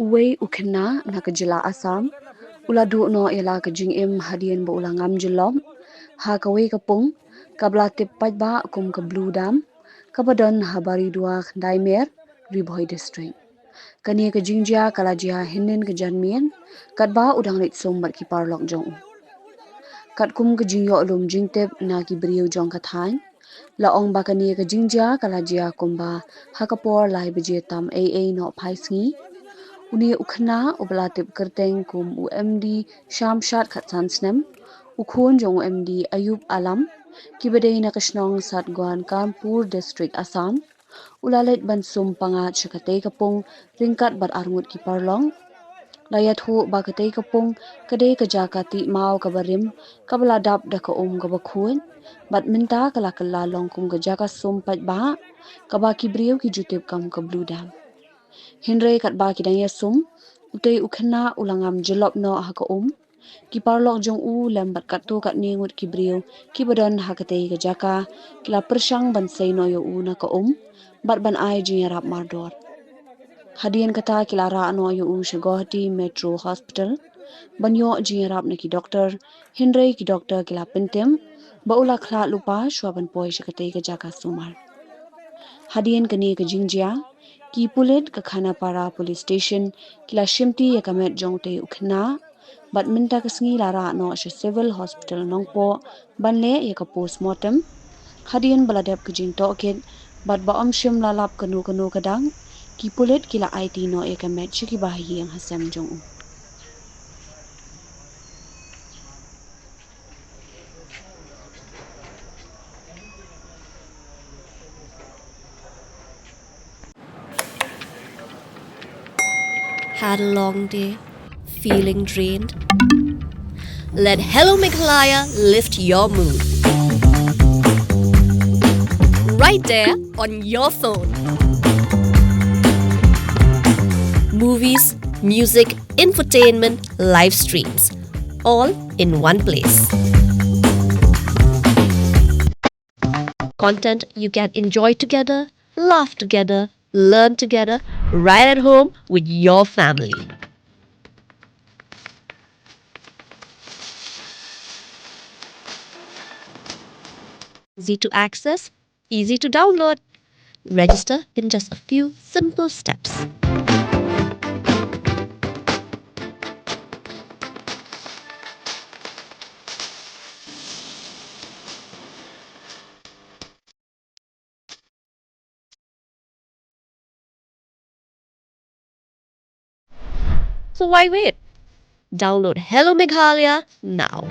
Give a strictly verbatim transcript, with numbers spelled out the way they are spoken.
Uwei u khynnah na ka jylla Assam u la duh noh ïa la ka jingim hadien ba u la ngam jyllop ha kawei ka pung kaba la tip paidbah kum ka Blue Dam, kaba don ha Baridua, Khyndai Mer, Ri Bhoi District. Kane ka jingjia ka la jia hynnin ka janmiet katba u dang leit sum bad ki paralok jong u. Katkum ka jingïoh lum jingtip na ki briew jong ka thaiñ, la ong ba kane ka jingjia ka la jia kumba ha ka por lai baje tam eiei noh phai sngi. Une u khynnah uba la tip kyrteng kum u M D Shamshad, khatsan snem, u khun jong u M D Ayub Alam, kiba dei na ka shnong Satgaon, Kanpur District, Assam, u la leit ban sum pyngngad sha katei ka pung ryngkat bad arngut ki paralok. La ïathuh ba katei ka pung ka dei ka jaka tih maw kaba rim, kaba la dap da ka um kaba khuid, bad mynta ka la kylla long kum ka jaka sum paidbah kaba ki briew ki ju tip kam ka Blue Dam. Hynrei katba ki dang ïa sum, utei u khynnah u la ngam jyllop noh ha ka um. Ki paralok jong u lem bad katto katne ngut ki briew kiba don ha katei ka jaka ki la pyrshang ban sei noh ïa u na ka um bad ban ai jingïarap mardor. Hadien kata ki la rah noh ïa u sha Guwahati Metro Hospital ban ïoh jingïarap na ki doktor, hynrei ki doktor ki la pyntim ba u la khlad lypa shuwa ban poi sha katei ka jaka sumar. Hadien kane ka jingjia, ki pulit ka Khanapara Police Station ki la shimti ïa ka met jong utei u khynnah, bad mynta ka sngi la rah noh sha Civil Hospital Nongpoh ban leh ïa ka postmortem. Hadien ba la dep ka jingtohkit bad ba ym shym la lap kano kano ka dak, ki pulit ki la aiti noh ïa ka met sha ki bahaïing hasem jong u. Had a long day? Feeling drained? Let Hello Meghalaya lift your mood. Right there on your phone. Movies, music, infotainment, live streams, all in one place. Content you can enjoy together, laugh together, learn together, right at home with your family. Easy to access, easy to download. Register in just a few simple steps. So why wait? Download Hello Meghalaya now.